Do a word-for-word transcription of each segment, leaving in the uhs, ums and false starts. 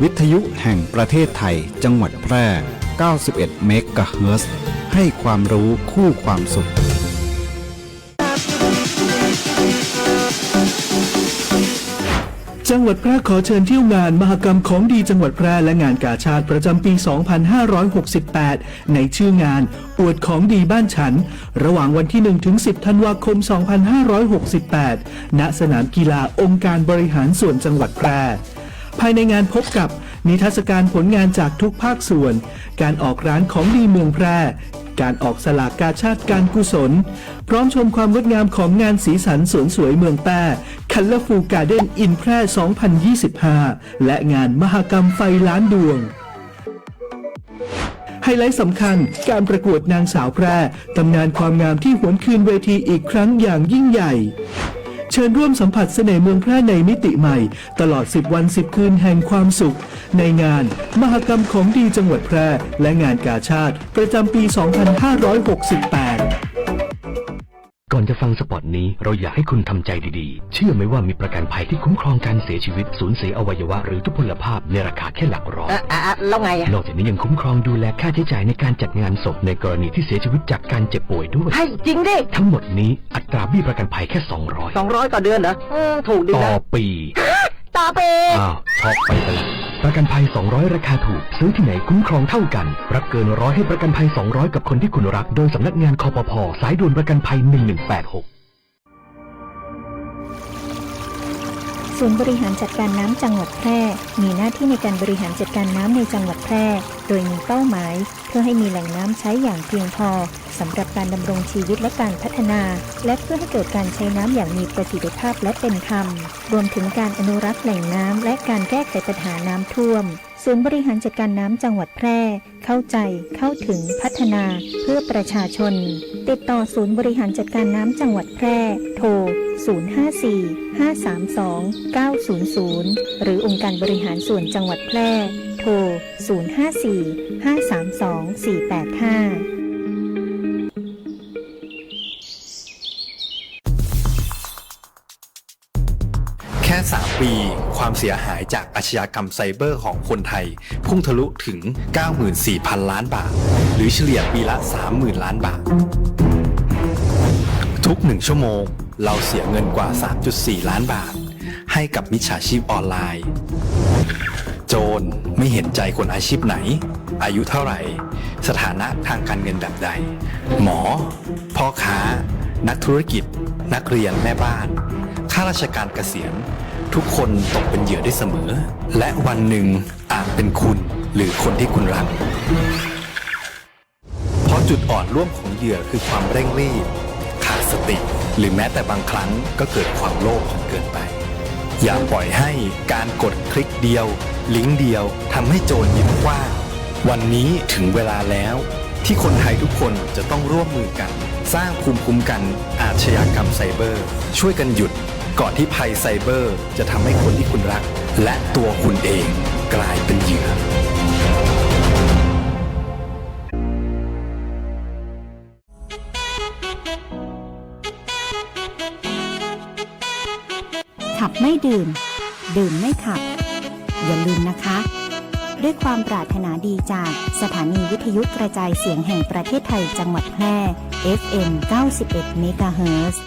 วิทยุแห่งประเทศไทย จังหวัดแพร่ เก้าสิบเอ็ดเมกะเฮิรตซ์ ให้ความรู้คู่ความสุข จังหวัดแพร่ขอเชิญเที่ยวงานมหกรรมของดีจังหวัดแพร่และงานกาชาดประจำปี สองพันห้าร้อยหกสิบแปด ในชื่องานอวดของดีบ้านฉัน ระหว่างวันที่ หนึ่งถึงสิบ ธันวาคม สองพันห้าร้อยหกสิบแปด ณ สนามกีฬาองค์การบริหารส่วนจังหวัดแพร่ ภายในงานพบกับนิทรรศการผลงานจากทุกภาคส่วน การออกร้านของดีเมืองแพร่ การออกสลากกาชาดการกุศล พร้อมชมความงดงามของงานสีสันสวนสวยเมืองแพร่ Colorful Garden in แพร่ สองพันยี่สิบห้า และงานมหกรรมไฟล้านดวง ไฮไลท์สำคัญ การประกวดนางสาวแพร่ ตำนานความงามที่หวนคืนเวทีอีกครั้งอย่างยิ่งใหญ่ เชิญร่วมสัมผัสเสน่ห์เมืองแพร่ในมิติใหม่ ตลอด สิบวัน สิบคืนแห่งความสุข ในงานมหกรรมของดีจังหวัดแพร่ และงานกาชาดประจำปี สองพันห้าร้อยหกสิบแปด ก่อนจะฟังสปอตนี้ เราอยากให้คุณทำใจดีๆ เชื่อไหมว่ามีประกันภัยที่คุ้มครองการเสียชีวิต สูญเสียอวัยวะ หรือทุพพลภาพในราคาแค่หลักร้อย เอ่อ อ่ะ อ่ะ แล้วไงอะ นอกจากนี้ยังคุ้มครองดูแลค่าใช้จ่ายในการจัดงานศพในกรณีที่เสียชีวิตจากการเจ็บป่วยด้วย เฮ้ย จริงดิ ทั้งหมดนี้อัตราเบี้ยประกันภัยแค่ สองร้อย สองร้อย ต่อเดือนเหรอ อืม ถูกดีนะ ต่อปี ต่อปี อ้าว ช็อกไปซะละ ประกันภัย สองร้อย ราคาถูก ซื้อที่ไหนคุ้มครองเท่ากัน รับเกินร้อยให้ประกันภัย สองร้อย กับคนที่คุณรัก โดยสำนักงาน คปภ. สายด่วนประกันภัย หนึ่งหนึ่งแปดหก ศูนย์บริหารจัดการน้ำจังหวัดแพร่ มีหน้าที่ในการบริหารจัดการน้ำในจังหวัดแพร่ โดยมีเป้าหมาย เพื่อให้มีแหล่งน้ำใช้อย่างเพียงพอ สำหรับการดำรงชีวิตและการพัฒนา และเพื่อให้เกิดการใช้น้ำอย่างมีประสิทธิภาพและเป็นธรรม รวมถึงการอนุรักษ์แหล่งน้ำ และการแก้ไขปัญหาน้ำท่วม ศูนย์บริหารจัดการน้ำจังหวัดแพร่ เข้าใจ เข้าถึง พัฒนา เพื่อประชาชน ติดต่อศูนย์บริหารจัดการน้ำจังหวัดแพร่ โทร ศูนย์ห้าสี่ ห้าสามสอง เก้าศูนย์ศูนย์ หรือองค์การบริหารส่วนจังหวัดแพร่ โทร ศูนย์ห้าสี่ ห้าสามสอง สี่แปดห้า แค่สามปี ความเสียหายจากอาชญากรรมไซเบอร์ของคนไทย พุ่งทะลุถึง เก้าหมื่นสี่พันล้านบาท หรือเฉลี่ยปีละ สามหมื่นล้านบาท ทุกหนึ่งชั่วโมง เราเสียเงินกว่า สามจุดสี่ล้านบาท ให้กับมิจฉาชีพออนไลน์ โจรไม่เห็นใจคนอาชีพไหน อายุเท่าไหร่ สถานะทางการเงินแบบใด หมอ พ่อค้า นักธุรกิจ นักเรียน แม่บ้าน ข้าราชการเกษียณ ทุกคนตกเป็นเหยื่อได้เสมอ และวันหนึ่งอาจเป็นคุณหรือคนที่คุณรัก เพราะจุดอ่อนร่วมของเหยื่อคือความเร่งรีบ ขาดสติ หรือแม้แต่บางครั้งก็เกิดความโลภจนเกินไป อย่าปล่อยให้การกดคลิกเดียว ลิงก์เดียว ทำให้โจรยิ้มกว้าง วันนี้ถึงเวลาแล้ว ที่คนไทยทุกคนจะต้องร่วมมือกัน สร้างภูมิคุ้มกันอาชญากรรมไซเบอร์ ช่วยกันหยุด ก่อนที่ภัยไซเบอร์จะทำให้คนที่คุณรัก และตัวคุณเองกลายเป็นเหยื่อ ขับไม่ดื่ม ดื่มไม่ขับ อย่าลืมนะคะ ด้วยความปรารถนาดีจากสถานีวิทยุกระจายเสียงแห่งประเทศไทยจังหวัดแพร่ เอฟเอ็ม เก้าสิบเอ็ดเมกะเฮิรตซ์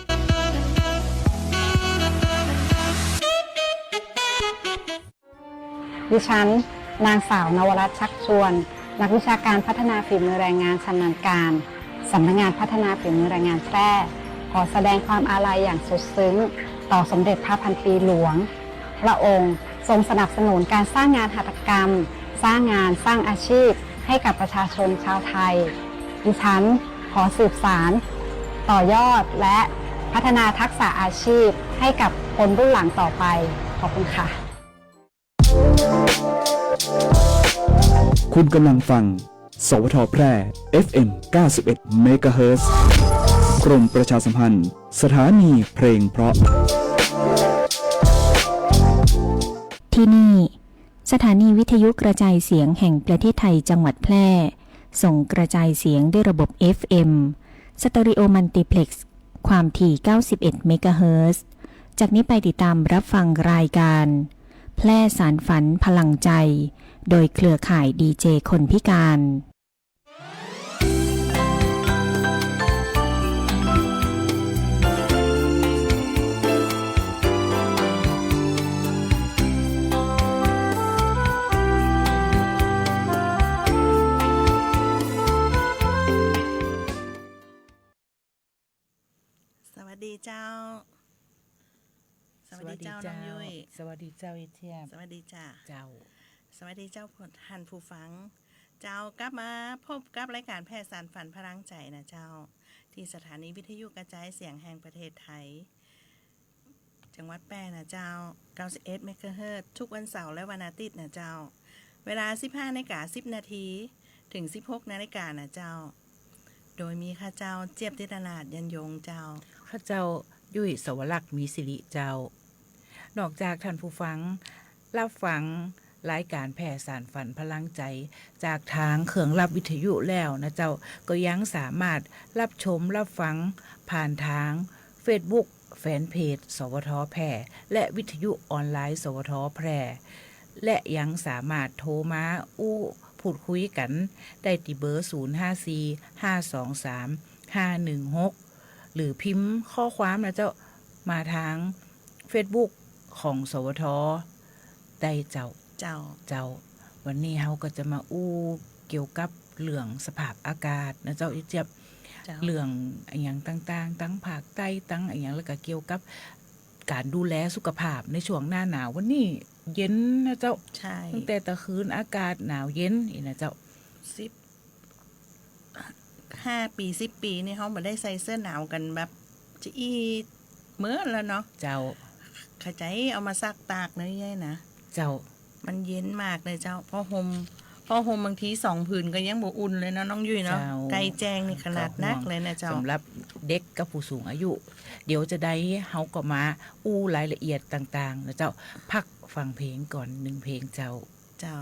ดิฉัน นางสาว นวรัตน์ ชักชวน นักวิชาการพัฒนาฝีมือแรงงานชำนาญการ สำนักงานพัฒนาฝีมือแรงงานแพร่ ขอแสดงความอาลัยอย่างสุดซึ้ง ต่อสมเด็จพระพันปีหลวง พระองค์ทรงสนับสนุนการสร้างงานหัตถกรรม สร้างงาน สร้างอาชีพ ให้กับประชาชนชาวไทย ดิฉันขอสืบสาน ต่อยอด และพัฒนาทักษะอาชีพให้กับคนรุ่นหลังต่อไป ขอบคุณค่ะ คุณกำลังฟัง สวท แพร่ เอฟเอ็ม เก้าสิบเอ็ดเมกะเฮิรตซ์ กรมประชาสัมพันธ์ สถานีเพลงเพราะ ที่นี่ สถานีวิทยุกระจายเสียงแห่งประเทศไทยจังหวัดแพร่ ส่งกระจายเสียงด้วยระบบ เอฟเอ็ม สเตอริโอมัลติเพล็กซ์ ความถี่ เก้าสิบเอ็ดเมกะเฮิรตซ์ จากนี้ไปติดตามรับฟังรายการ แพร่สานฝันพลังใจ โดยเครือข่ายดีเจคนพิการ สวัสดีเจ้า สวัสดีเจ้า สวัสดีเจ้า น้องยุ้ย สวัสดีเจ้า อีเจี๊ยบ สวัสดีจ้า เจ้า สวัสดีเจ้า ท่านผู้ฟัง เจ้า กลับมาพบกับรายการแพร่สานฝันพลังใจนะเจ้า ตี้สถานีวิทยุกระจายเสียงแห่งประเทศไทย จังหวัดแป้นะเจ้า เก้าสิบเอ็ดเมกะเฮิรตซ์ ทุกวันเสาร์และวันอาทิตย์นะเจ้า เวลาสิบห้านาฬิกาสิบนาที เถิงสิบหกนาฬิกานะเจ้า โดยมีข้าเจ้า เจี๊ยบ ธิตนาถ ยันยงเจ้า ข้าเจ้า ยุ้ย สวรักษ์ มีสิริเจ้า นอกจากท่านผู้ฟังฮับฟังรายการแพร่สานฝันพลังใจจากตางเครื่องฮับวิทยุแล้วนะเจ้า ก็ยังสามารถฮับชมฮับฟังผ่านตางเฟซบุ๊ก แฟนเพจ สวท แพร่ และวิทยุออนไลน์ สวท แพร่ และยังสามารถโทรมาอู้พูดคุยกั๋นได้ตี้เบอร์ ศูนย์ห้าสี่ ห้าสองสาม ห้าหนึ่งหก หรือพิมพ์ข้อความนะเจ้า มาตางเฟซบุ๊กของ สวท ได้เจ้า เจ้า เจ้า วันนี้เฮาก็จะมาอู้เกี่ยวกับเรื่องสภาพอากาศนะเจ้า อีเจี๊ยบ เจ้า เรื่องอะหยังต่างๆ ตังภาคใต้ ตังอะหยัง แล้วก็เกี่ยวกับก๋านดูแลสุขภาพในช่วงหน้าหนาว วันนี้เย็นนะเจ้า ใช่ ตั้งแต่ตะคืนอากาศหนาวเย็นอี้นะเจ้า สิบ ห้าปี๋ สิบปี๋ นี่เฮาบ่ได้ใส่เสื้อหนาวกั๋นแบบจะอี้เมิดแล้วเนาะ เจ้า ขะใจ๋เอามาซักตากเนาะ เย้ยนะ เจ้า มันเย็นมากเลยเจ้า ผ้าห่ม ผ้าห่มบางทีสองผืนก็ยังบ่อุ่นเลยเนาะ น้องยุ้ยเนาะ เจ้า ใก้แจ้งนี่ขนาดนักเลยนะเจ้า ก็ห่วงสำหรับเด็กกับผู้สูงอายุ เดี๋ยวจะได้เฮาก็มาอู้รายละเอียดต่างๆ นะเจ้า พักฟังเพลงก่อนหนึ่งเพลงเจ้า เจ้า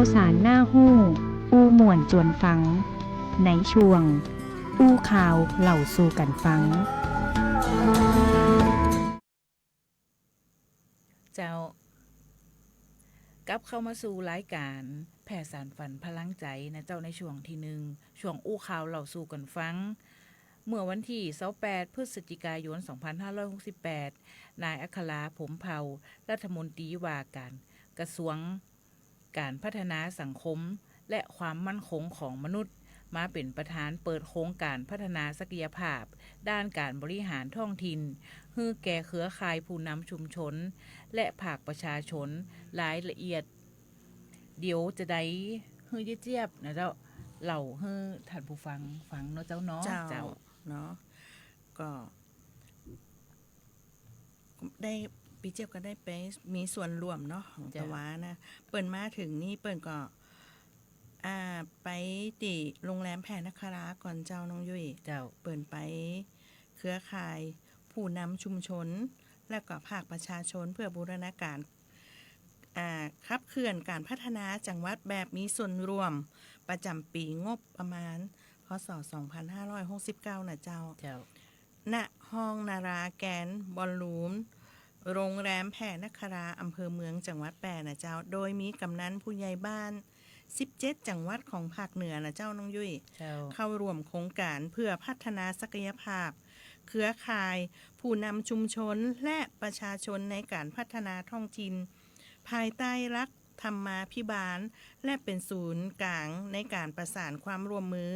าวสารน่าฮู้ อู้ม่วนจวนฟัง ในช่วง อู้ข่าวเล่าสู่กั๋นฟัง เจ้า กลับเข้ามาสู่รายก๋านแผ่สานฝันพลังใจ๋นะเจ้า ในช่วงตี้นึ่ง ช่วงอู้ข่าวเล่าสู่กั๋นฟัง เมื่อวันตี้ซาวแปด พฤศจิกายน สองพันห้าร้อยหกสิบแปด นายอัครา พรหมเผ่า รัฐมนตรีว่าก๋านกระทรวงก๋านพัฒนาสังคม และความมั่นคงของมนุษย์ มาเป๋นประธานเปิดโครงก๋านพัฒนาศักยภาพด้านก๋านบริหารท้องถิ่น หื้อแก่เครือข่ายผู้นำชุมชน และภาคประชาชน รายละเอียด เดี๋ยวจะได้หื้อเย้ยเจี๊ยบนะเจ้า เล่าหื้อท่านผู้ฟังฟังเนาะเจ้าเนาะ เจ้า เจ้า เนาะ ก็ ได้ ปี้เจี๊ยบก็ได้ไปมีส่วนร่วมเนาะ ของ เจ้า ตะวานะ เปิ้นมาเถิงนี่เปิ้นก็ อ่า ไปตี้โรงแรมแพรนคราก่อนเจ้าน้องยุ้ย เจ้า เปิ้นไปเครือข่ายผู้นำชุมชน และก็ภาคประชาชนเพื่อบูรณาการ อ่า ขับเคลื่อนก๋านพัฒนาจังหวัดแบบมีส่วนร่วม ประจ๋ำปี๋งบประมาณ พ.ศ. สองพันห้าร้อยหกสิบเก้า นะเจ้า เจ้า ณ ห้องนาราแกรนด์บอลลูม โรงแรมแพรนครา อำเภอเมือง จังหวัดแป้นะเจ้า โดยมีกำนันผู้ใหญ่บ้าน สิบเจ็ด จังหวัดของภาคเหนือนะเจ้าน้องยุ้ย เจ้า เข้าร่วมโครงก๋านเพื่อพัฒนาศักยภาพ เครือข่ายผู้นำชุมชน และประชาชนในก๋านพัฒนาท้องถิ่น ภายใต้หลักธรรมาภิบาล และเป๋นศูนย์ก๋างในก๋านประสานความร่วมมือ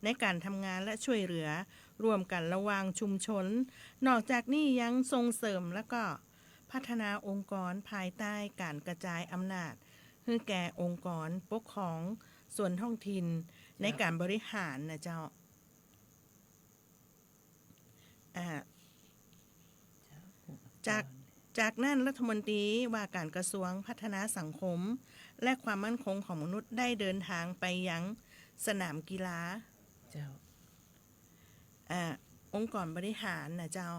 ในก๋านทำงานและช่วยเหลือร่วมกั๋นระหว่างชุมชน นอกจากนี้ยังส่งเสริมและก็พัฒนาองค์กรภายใต้องานกระจายอำนาจ หื้อแก่องค์กรปกครองส่วนท้องถิ่น เจ้า ในก๋านบริหารนะเจ้า อ่า จาก จากนั้นรัฐมนตรีว่าก๋านกระทรวงพัฒนาสังคม และความมั่นคงของมนุษย์ได้เดินทางไปยังสนามกีฬา เจ้า อ่า องค์กรบริหารนะเจ้า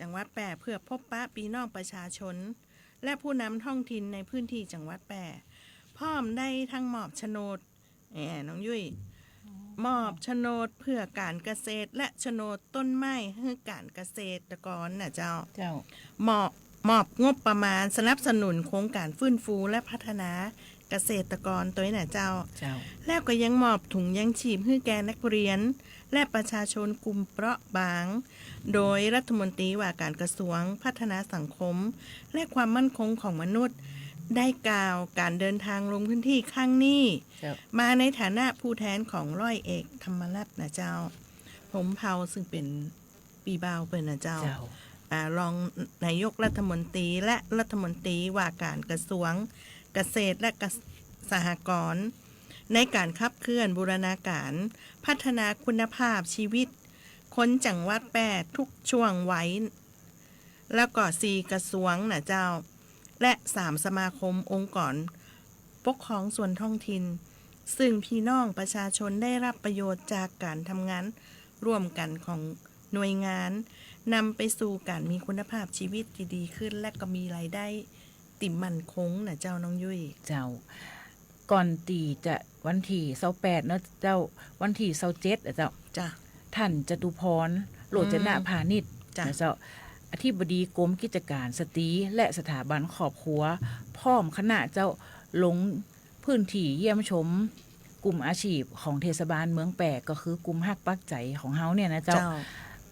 จังหวัดแป้เพื่อพบปะปี้น้องประชาชน และผู้นำท้องถิ่นในพื้นที่จังหวัดแป้ พร้อมได้ทั้งมอบโฉนด แหม น้องยุ้ย อ๋อ มอบโฉนดเพื่อก๋านเกษตร และโฉนดต้นไม้หื้อก๋านเกษตรกรนะเจ้า เจ้า มอบ มอบงบประมาณสนับสนุนโครงก๋านฟื้นฟูและพัฒนาเกษตรกรตวยนะเจ้า เจ้า แล้วก็ยังมอบถุงยังชีพหื้อแก่นักเรียน และประชาชนกลุ่มเปราะบาง โดยรัฐมนตรีว่าก๋านกระทรวงพัฒนาสังคม และความมั่นคงของมนุษย์ ได้กล่าวก๋านเดินทางลงพื้นที่ครั้งนี้ เจ้า มาในฐานะผู้แทนของร้อยเอกธรรมรัตน์นะเจ้า พรหมเผ่า ซึ่งเป๋นปี้บ่าวเปิ้นนะเจ้า เจ้า อ่า รองนายกรัฐมนตรี และรัฐมนตรีว่าก๋านกระทรวงเกษตรและสหกรณ์ ในก๋านขับเคลื่อนบูรณาการพัฒนาคุณภาพชีวิตคนจังหวัดแป้ทุกช่วงวัย แล้วก็สี่กระทรวงนะเจ้า และสามสมาคมองค์กรปกครองส่วนท้องถิ่น ซึ่งปี้น้องประชาชนได้รับประโยชน์จากก๋านทำงานร่วมกั๋นของหน่วยงาน นำไปสู่ก๋านมีคุณภาพชีวิตตี้ดีขึ้น และก็มีรายได้ตี้มั่นคงนะเจ้าน้องยุ้ย เจ้า ก่อนตี้จะวันตี้ซาวแปดเนาะเจ้า วันตี้ซาวเจ็ดอะเจ้า จ้ะ ท่านจตุพร โรจนพานิช อืม จ้ะ นะเจ้า อธิบดีกรมกิจการสตรีและสถาบันครอบครัว พร้อมคณะเจ้า ลงพื้นตี้เยี่ยมชมกลุ่มอาชีพของเทศบาลเมืองแป้ ก็คือกลุ่มฮักปักใจ๋ของเฮาเนี่ยนะเจ้า เจ้า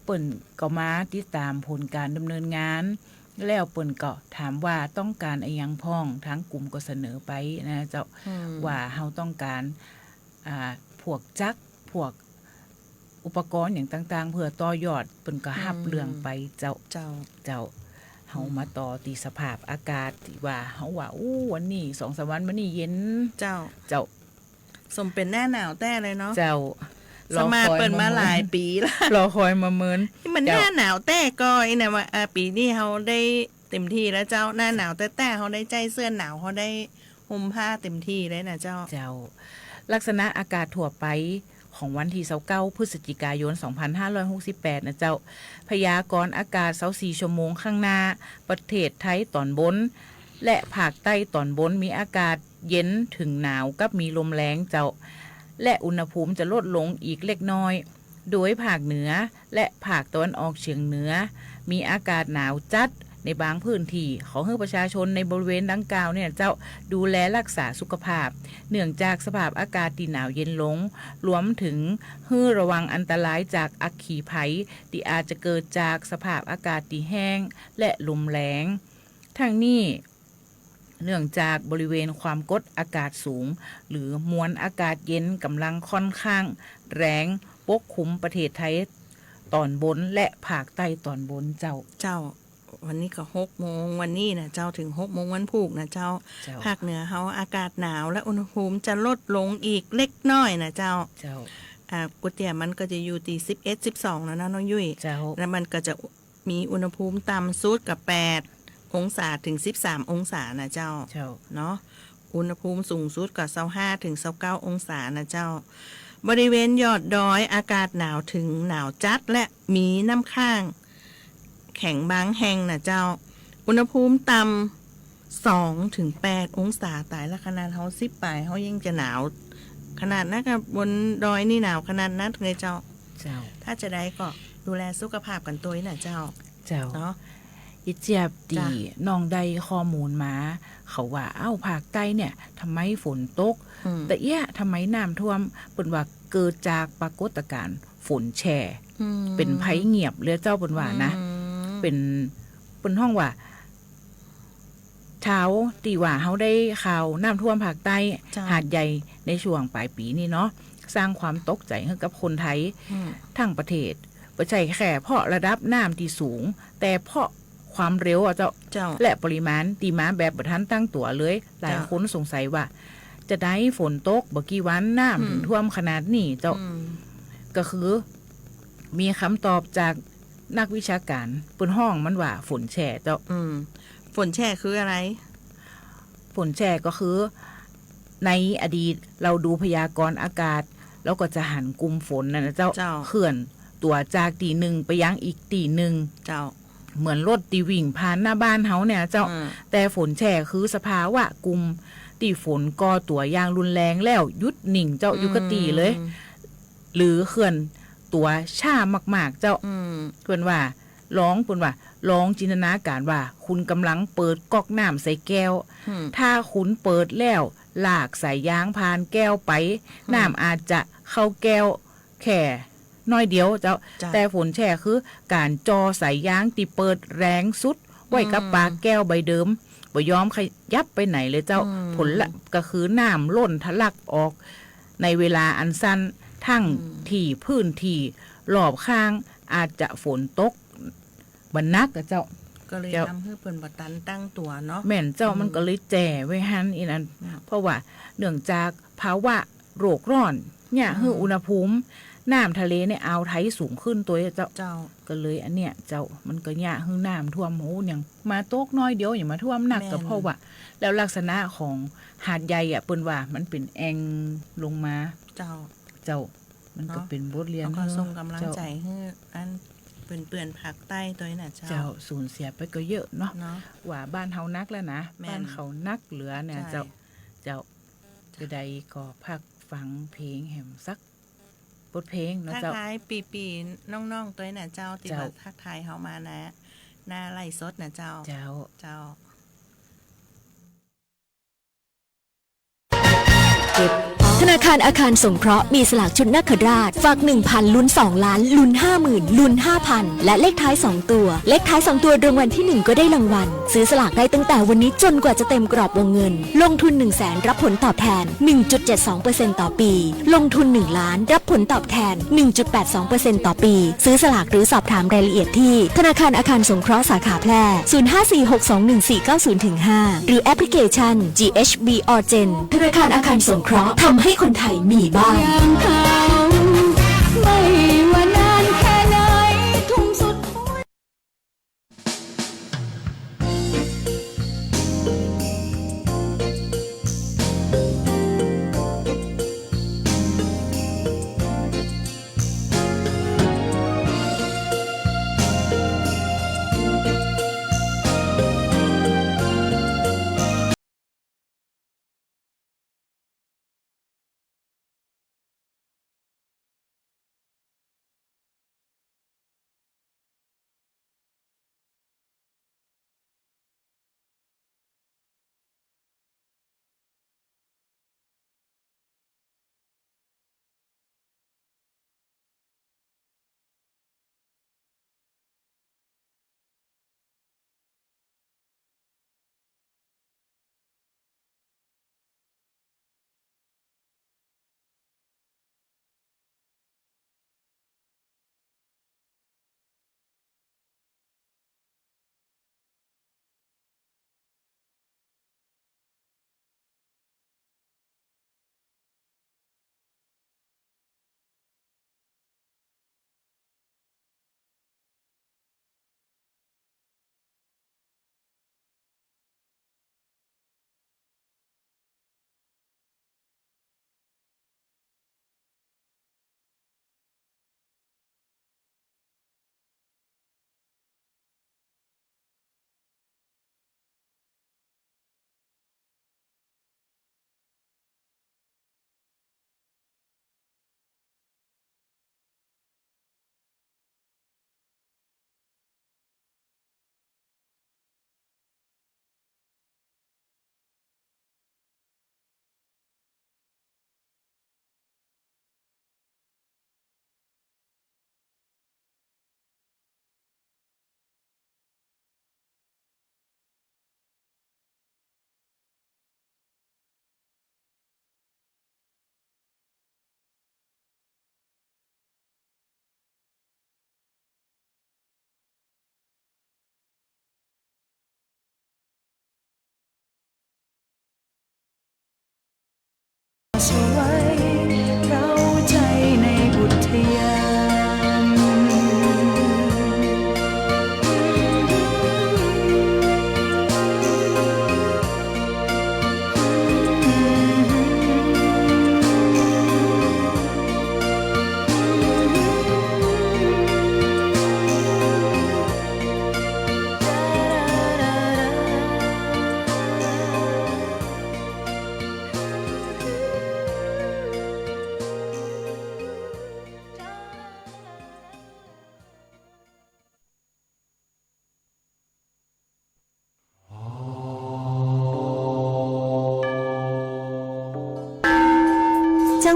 เปิ้นก็มาติดต๋ามผลก๋านดำเนินงาน แล้วเปิ้นก็ถามว่าต้องก๋านอะหยังพ่อง ทางกลุ่มก็เสนอไปนะเจ้า อืม ว่าเฮาต้องก๋าน อ่า พวกจักร พวกอุปกรณ์หยังต่างๆ เพื่อต่อยอด เปิ้นก็ฮับ อืม เรื่องไปเจ้า เจ้า เจ้า เฮา อืม มาต่อตี้สภาพอากาศตี้ว่า เฮาว่า อู้ วันนี้สองสามวันมานี่เย็น เจ้า เจ้า สมเป๋นหน้าหนาวแต๊เลยเนาะ เจ้า สมาเปิ้นมาหลายปี๋ละ รอคอยมาเมิน นี่มัน เจ้า หน้าหนาวแต๊ก่อ อี้นะว่า อ่า ปี๋นี้เฮาได้เต็มตี้แล้วเจ้า หน้าหนาวแต๊ๆ เฮาได้ใจ๊เสื้อหนาว เฮาได้ห่มผ้าเต็มตี้เลยนะเจ้า เจ้า ลักษณะอากาศทั่วไปของวันตี้ซาวเก้า พฤศจิกายน สองพันห้าร้อยหกสิบแปด นะเจ้า พยากรณ์อากาศซาวสี่ชั่วโมงข้างหน้า ประเทศไทยต๋อนบน และภาคใต้ต๋อนบนมีอากาศเย็นเถิงหนาวกับมีลมแรงเจ้า และอุณหภูมิจะลดลงอีกเล็กน้อย โดยภาคเหนือและภาคตะวันออกเฉียงเหนือ มีอากาศหนาวจัดในบางพื้นที่ ขอหื้อประชาชนในบริเวณดังกล่าวเนี่ยเจ้า ดูแลรักษาสุขภาพ เนื่องจากสภาพอากาศตี้หนาวเย็นลง รวมเถิงหื้อระวังอันตรายจากอัคคีภัยตี้อาจจะเกิดจากสภาพอากาศตี้แห้งและลมแรง ทั้งนี้ เนื่องจากบริเวณความกดอากาศสูง หรือมวลอากาศเย็นก่ำลังค่อนข้างแรงปกคลุมประเทศไทยต๋อนบนและภาคใต้ต๋อนบนเจ้า เจ้า วันนี้ก็หกโมงวันนี้นะเจ้า เถิงหกโมงวันพูกนะเจ้า เจ้า ภาคเหนือเฮาอากาศหนาวและอุณหภูมิจะลดลงอีกเล็กน้อยนะเจ้า เจ้า อ่า กุเตี้ยมันก็จะอยู่ตี้สิบเอ็ด สิบสองแล้วนะน้องยุ้ย เจ้า แล้วมันก็จะ มีอุณหภูมิต่ำสุดก็แปดองศาเถิงสิบสามองศานะเจ้า เจ้า เนาะ อุณหภูมิสูงสุดก็ซาวห้าเถิงซาวเก้าองศานะเจ้า บริเวณยอดดอยอากาศหนาวเถิงหนาวจัดและมีน้ำค้างแข็งบางแห่งนะเจ้า อุณหภูมิต่ำสองเถิงแปดองศา ต๋ายละ ขนาดเฮาสิบป๋ายเฮายังจะหนาวขนาดนั้น ก็บนดอยนี่หนาวขนาดนั้นเลยเจ้า เจ้า ถ้าจะได้ก็ดูแลสุขภาพกั๋นตวยนะเจ้า เจ้า เนาะ อีเจี๊ยบ จ้ะ ตี้น้องได้ข้อมูลมา เขาว่า เอ้า ภาคใต้เนี่ย ทำไมฝนตก อืม แต่เอี้ย ทำไมน้ำท่วม เปิ้นว่าเกิดจากปรากฏการณ์ฝนแช่ อืม เป๋นภัยเงียบเลยเจ้า เปิ้นว่านะ อืม เป๋น เปิ้นฮ้องว่า เท้าตี้ว่าเฮาได้ข่าวน้ำท่วมภาคใต้ เจ้า หาดใหญ่ในช่วงป๋ายปี๋นี่เนาะ สร้างความตกใจ๋หื้อกับคนไทย อืม ทั้งประเทศ บ่ใจ้แค่เพราะระดับน้ำตี้สูง แต่เพราะความเร็วอะเจ้า เจ้า และปริมาณตี้มาแบบบ่ทันตั้งตั๋วเลย หลาย เจ้า คนสงสัยว่า จะได้ฝนตกบ่กี่วันน้ำ อืม เถิงท่วมขนาดนี้เจ้า อืม ก็คือ มีกำตอบจากนักวิชาก๋าน เปิ้นฮ้องมันว่าฝนแช่เจ้า อืม ฝนแช่คืออะไร ฝนแช่ก็คือ ในอดีตเฮาดูพยากรณ์อากาศ เฮาก็จะหันกลุ่มฝนนั่นนะเจ้า เจ้า เคลื่อนตั๋วจากตี้นึ่งไปยังอีกตี้นึ่ง เจ้า เหมือนรถตี้วิ่งผ่านหน้าบ้านเฮาเนี่ยเจ้า อืม แต่ฝนแช่คือสภาวะกลุ่มตี้ฝนก่อตั๋วอย่างรุนแรงแล้วหยุดนิ่งเจ้า อืม อยู่กับตี้เลย หรือเคลื่อนตั๋วช้ามากๆ เจ้า อืม เปิ้นว่า ลอง เปิ้นว่า ลองจินตนาการว่า คุณก่ำลังเปิดก๊อกน้ำใส่แก้ว อืม ถ้าคุณเปิดแล้วลากสายยางผ่านแก้วไป อืม น้ำอาจจะเข้าแก้วแค่น้อยเดียวเจ้า เจ้า แต่ฝนแช่คือก๋านจ่อสายยางตี้เปิดแรงสุดไว้กับ อืม ปากแก้วใบเดิม บ่ยอมขยับไปไหนเลยเจ้า อืม ผลละก็คือน้ำล้นทะลักออกในเวลาอันสั้น ทั้ง อืม ตี้พื้นตี้รอบข้างอาจจะฝนตกบ่หนักอะเจ้า ก็เลย เจ้า ทำหื้อเปิ้นบ่ตันตั้งตั๋วเนาะ แม่นเจ้า อืม มันก็เลยแช่ไว้หั้นอี้นั่น อืม เพราะว่าเนื่องจากภาวะโลกร้อนเนี่ย อืม หื้ออุณหภูมิน้ำทะเลในอ่าวไทยสูงขึ้นตวยเจ้า เจ้า ก็เลยอันเนี้ยเจ้า มันก็เยียะหื้อน้ำท่วม โห อย่างมาตกน้อยเดียว อย่างมาท่วมหนัก แม่น ก็เพราะว่า แล้วลักษณะของหาดใหญ่อะ เปิ้นว่ามันเป๋นแอ่งลงมา เจ้า เจ้า มันก็ เนาะ เป๋นบทเรียน เฮาก็ส่งก๋ำลังใจ๋ เจ้า หื้ออันเปื้อนๆ ภาคใต้ตวยนะเจ้า เจ้า สูญเสียไปก็เยอะเนาะ เนาะ ว่าบ้านเฮาหนักแล้วนะ แม่น บ้านเขาหนักเหลือเนี่ย ใช่ เจ้า เจ้า จะได้ก็พักฟังเพลงแหมสักบทเพลงเนาะเจ้า ทักทายปี้ๆ น้องๆ ตวยนะเจ้า ตี้ เจ้า มาทักทายเฮามานะ หน้าไลฟ์สดนะเจ้า เจ้า เจ้า ธนาคารอาคารสงเคราะห์มีสลากชุดนาคราช ฝาก หนึ่งพัน ลุ้น สองล้าน ลุ้น ห้าหมื่น ลุ้น ห้าพัน และเลขท้าย สอง ตัว เลขท้าย สอง ตัวรางวัลที่ หนึ่ง ก็ได้รางวัล ซื้อสลากได้ตั้งแต่วันนี้จนกว่าจะเต็มกรอบวงเงิน ลงทุน หนึ่งแสน รับผลตอบแทน หนึ่งจุดเจ็ดสองเปอร์เซ็นต์ ต่อปี ลงทุน หนึ่งล้าน รับผลตอบแทน หนึ่งจุดแปดสองเปอร์เซ็นต์ ต่อปี ซื้อสลากหรือสอบถามรายละเอียดที่ธนาคารอาคารสงเคราะห์สาขาแพร่ ศูนย์ห้าสี่หกสองหนึ่งสี่เก้าศูนย์ถึงห้า หรือแอปพลิเคชัน จี เอช บี Urgent ธนาคารอาคารสงเคราะห์ ทำให้คนไทยมีบ้าน อย่างเขา ไม่ว่านานแค่ไหน ทุ่มสุดหัว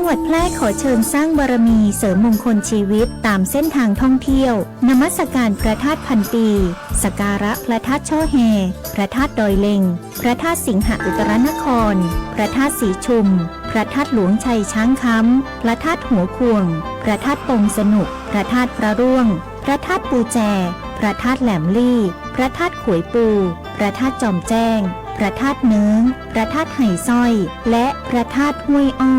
จังหวัดแพร่ขอเชิญสร้างบารมีเสริมมงคลชีวิตตามเส้นทางท่องเที่ยว นมัสการพระธาตุพันปี สักการะพระธาตุช่อแฮ พระธาตุดอยเล็ง พระธาตุสิงหอุตรนคร พระธาตุศรีชุม พระธาตุหลวงชัยช้างคำ พระธาตุหัวข่วง พระธาตุปงสนุก พระธาตุพระร่วง พระธาตุปูแจ พระธาตุแหลมลี่ พระธาตุขวยปู พระธาตุจอมแจ้ง พระธาตุเนิ้ง พระธาตุไหสร้อย และพระธาตุห้วยอ้อ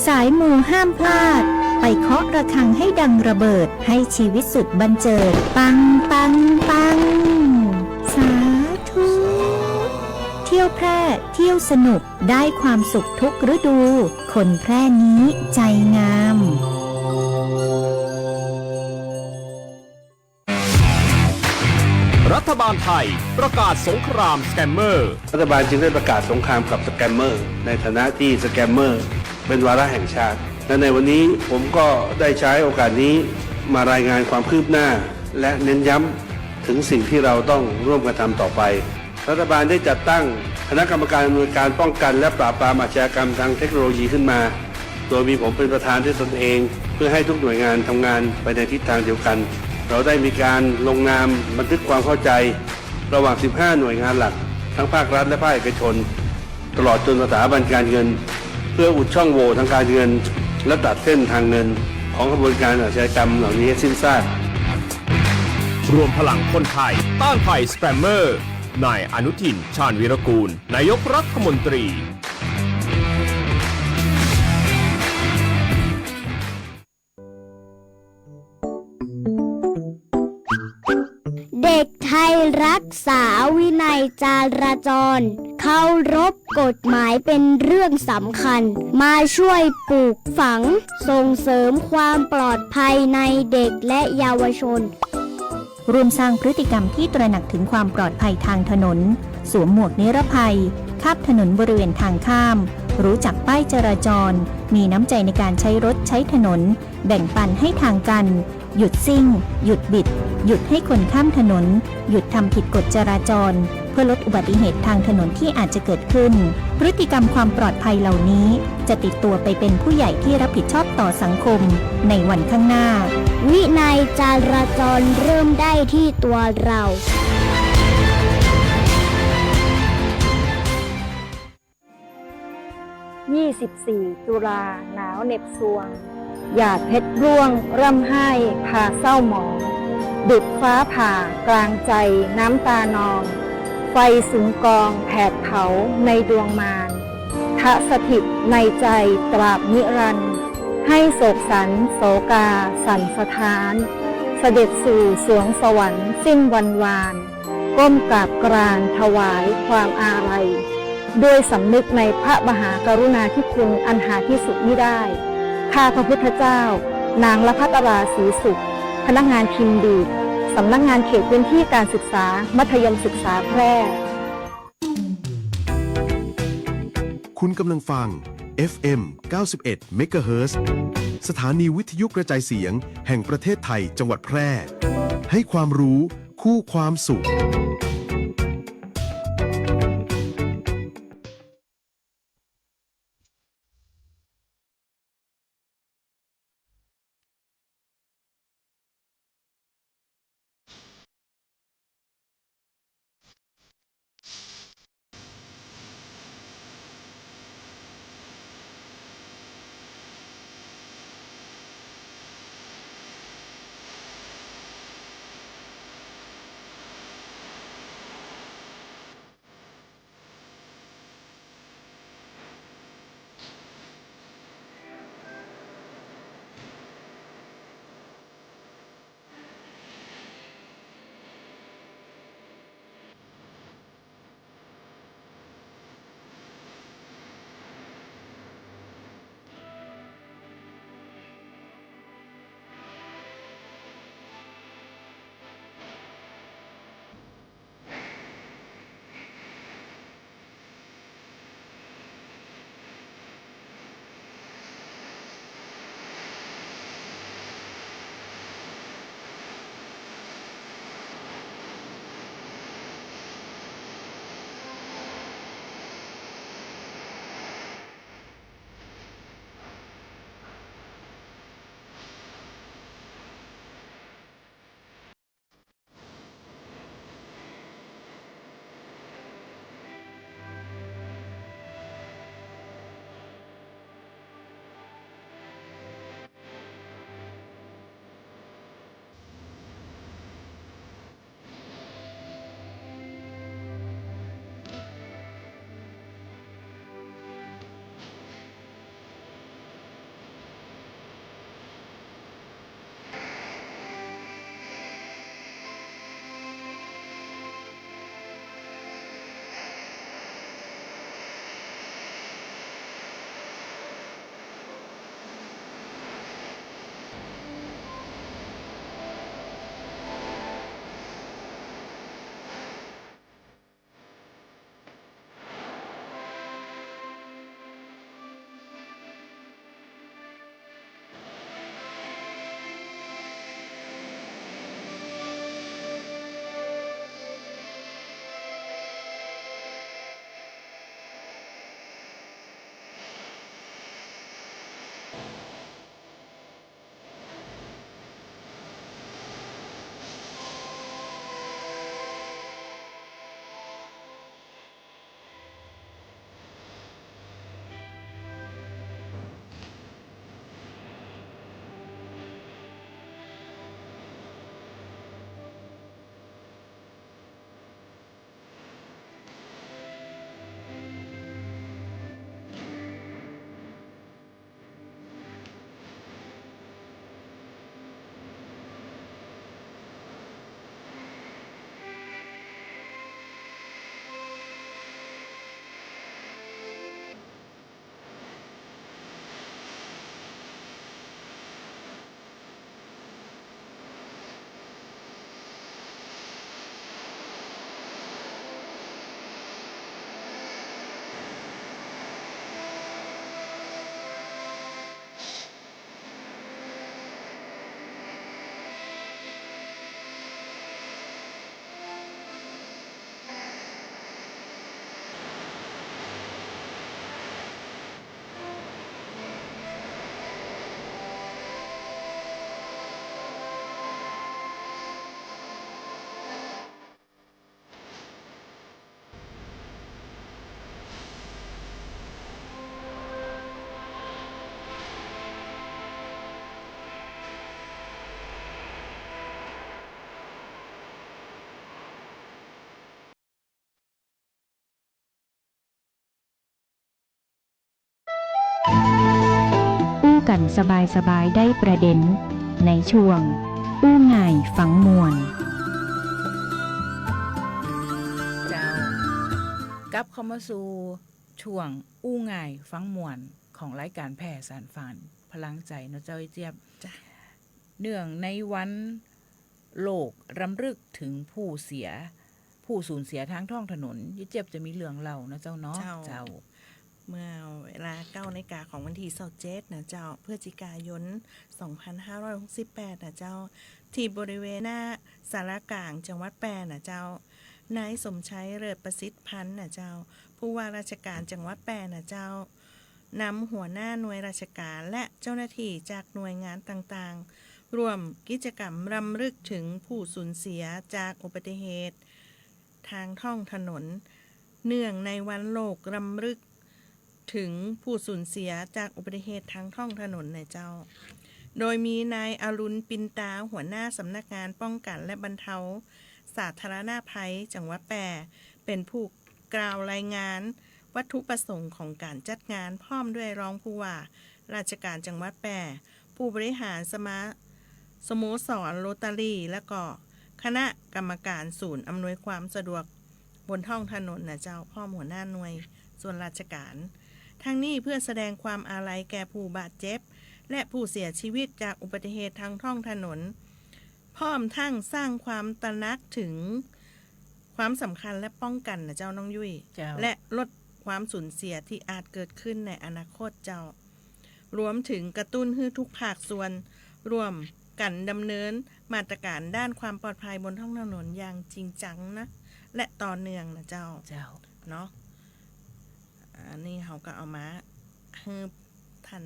สายมูห้ามพลาด ไปเคาะระฆังให้ดังระเบิด ให้ชีวิตสุขบันเจิด ปัง ปัง ปัง สาธุ เที่ยวแพร่ เที่ยวสนุก ได้ความสุขทุกฤดู คนแพร่นี้ใจงาม รัฐบาลไทยประกาศสงครามสแกมเมอร์ รัฐบาลจึงได้ประกาศสงครามกับสแกมเมอร์ ในฐานะที่สแกมเมอร์เป็นวาระแห่งชาติ และในวันนี้ผมก็ได้ใช้โอกาสนี้มารายงานความคืบหน้า และเน้นย้ำถึงสิ่งที่เราต้องร่วมกันทำต่อไป รัฐบาลได้จัดตั้งคณะกรรมการอำนวยการป้องกันและปราบปรามอาชญากรรมทางเทคโนโลยีขึ้นมา โดยมีผมเป็นประธานด้วยตนเอง เพื่อให้ทุกหน่วยงานทำงานไปในทิศทางเดียวกัน เราได้มีการลงนามบันทึกความเข้าใจระหว่าง สิบห้า หน่วยงานหลัก ทั้งภาครัฐและภาคเอกชน ตลอดจนสถาบันการเงิน เพื่ออุดช่องโหว่ทางการเงิน และตัดเส้นทางเงินของขบวนการอาชญากรรมเหล่านี้ให้สิ้นซาก รวมพลังคนไทยต้านภัยสแกมเมอร์ นายอนุทิน ชาญวีรกูล นายกรัฐมนตรี เด็กไทยรักษาวินัยจราจร เคารพกฎหมายเป็นเรื่องสำคัญ มาช่วยปลูกฝังส่งเสริมความปลอดภัยในเด็กและเยาวชน ร่วมสร้างพฤติกรรมที่ตระหนักถึงความปลอดภัยทางถนน สวมหมวกนิรภัย ข้ามถนนบริเวณทางข้าม รู้จักป้ายจราจร มีน้ำใจในการใช้รถใช้ถนน แบ่งปันให้ทางกัน หยุดซิ่ง หยุดบิด หยุดให้คนข้ามถนน หยุดทำผิดกฎจราจร เพื่อลดอุบัติเหตุทางถนนที่อาจจะเกิดขึ้น พฤติกรรมความปลอดภัยเหล่านี้ จะติดตัวไปเป็นผู้ใหญ่ที่รับผิดชอบต่อสังคมในวันข้างหน้า วินัยจราจรเริ่มได้ที่ตัวเรา ยี่สิบสี่ ตุลา หนาวเหน็บซวง หยาดเพชรร่วงร่ำไห้พาเศร้าหมอง ดุจฟ้าผ่ากลางใจน้ำตานอง ไฟสุมกองแผดเผาในดวงมาร ทะสถิตในใจตราบนิรันดร์ ให้โศกสันโศกาสั่นสะท้าน เสด็จสู่สวงสวรรค์สิ้นวันวาน ก้มกราบกรานถวายความอาลัย ด้วยสำนึกในพระมหากรุณาธิคุณอันหาที่สุดมิได้ ข้าพระพุทธเจ้า นางละภัทรา ศรีสุข พนักงานพิมพ์ดีด สำนักงานเขตพื้นที่การศึกษามัธยมศึกษาแพร่ คุณกำลังฟัง เอฟเอ็ม เก้าสิบเอ็ด เมกะเฮิรตซ์ สถานีวิทยุกระจายเสียงแห่งประเทศไทย จังหวัดแพร่ ให้ความรู้คู่ความสุข อู้กั๋นสบายๆ ได้ประเด็น ในช่วง อู้ง่ายฟังม่วน เจ้า กลับเข้ามาสู่ช่วงอู้ง่ายฟังม่วนของรายก๋านแผ่สานฝันพลังใจ๋เนาะเจ้าไอ้เจี๊ยบ จ้ะ เนื่องในวันโลกรำลึกเถิงผู้เสีย ผู้สูญเสียตางท้องถนน ยายเจี๊ยบจะมีเรื่องเล่านะเจ้าเนาะ เจ้า เจ้า เมื่อเวลาเก้านาฬิกาของวันตี้ซาวเจ็ดนะเจ้า พฤศจิกายน สองพันห้าร้อยหกสิบแปดนะเจ้า ตี้บริเวณหน้าศาลาก๋างจังหวัดแป้นะเจ้า นายสมชัย เลิศประสิทธิ์พันธ์นะเจ้า ผู้ว่าราชก๋านจังหวัดแป้นะเจ้า นำหัวหน้าหน่วยราชก๋านและเจ้าหน้าตี้จากหน่วยงานต่างๆ ร่วมกิจกรรมรำลึกเถิงผู้สูญเสียจากอุบัติเหตุตางท้องถนน เนื่องในวันโลกรำลึกเถิงผู้สูญเสียจากอุบัติเหตุตางท้องถนนนะเจ้า โดยมีนายอรุณ ปินตา หัวหน้าสำนักงานป้องกั๋นและบรรเทาสาธารณภัยจังหวัดแป้ เป๋นผู้กล่าวรายงานวัตถุประสงค์ของก๋านจัดงาน พร้อมด้วยรองผู้ว่าราชก๋านจังหวัดแป้ ผู้บริหารสมา- สโมสรโรตารี แล้วก็คณะกรรมก๋านศูนย์อำนวยความสะดวกบนท้องถนนนะเจ้า พร้อมหัวหน้าหน่วยส่วนราชก๋าน ทั้งนี้เพื่อแสดงความอาลัยแก่ผู้บาดเจ็บ และผู้เสียชีวิตจากอุบัติเหตุตางท้องถนน พร้อมทั้งสร้างความตระหนักเถิงความสำคัญและป้องกั๋นนะเจ้าน้องยุ้ย เจ้า และลดความสูญเสียตี้อาจเกิดขึ้นในอนาคตเจ้า รวมเถิงกระตุ้นหื้อทุกภาคส่วนร่วมกั๋นดำเนินมาตรก๋านด้านความปลอดภัยบนท้องถนนอย่างจริงจังนะ และต่อเนื่องนะเจ้า เจ้า เนาะ อันนี้เฮาก็เอามาหื้อท่าน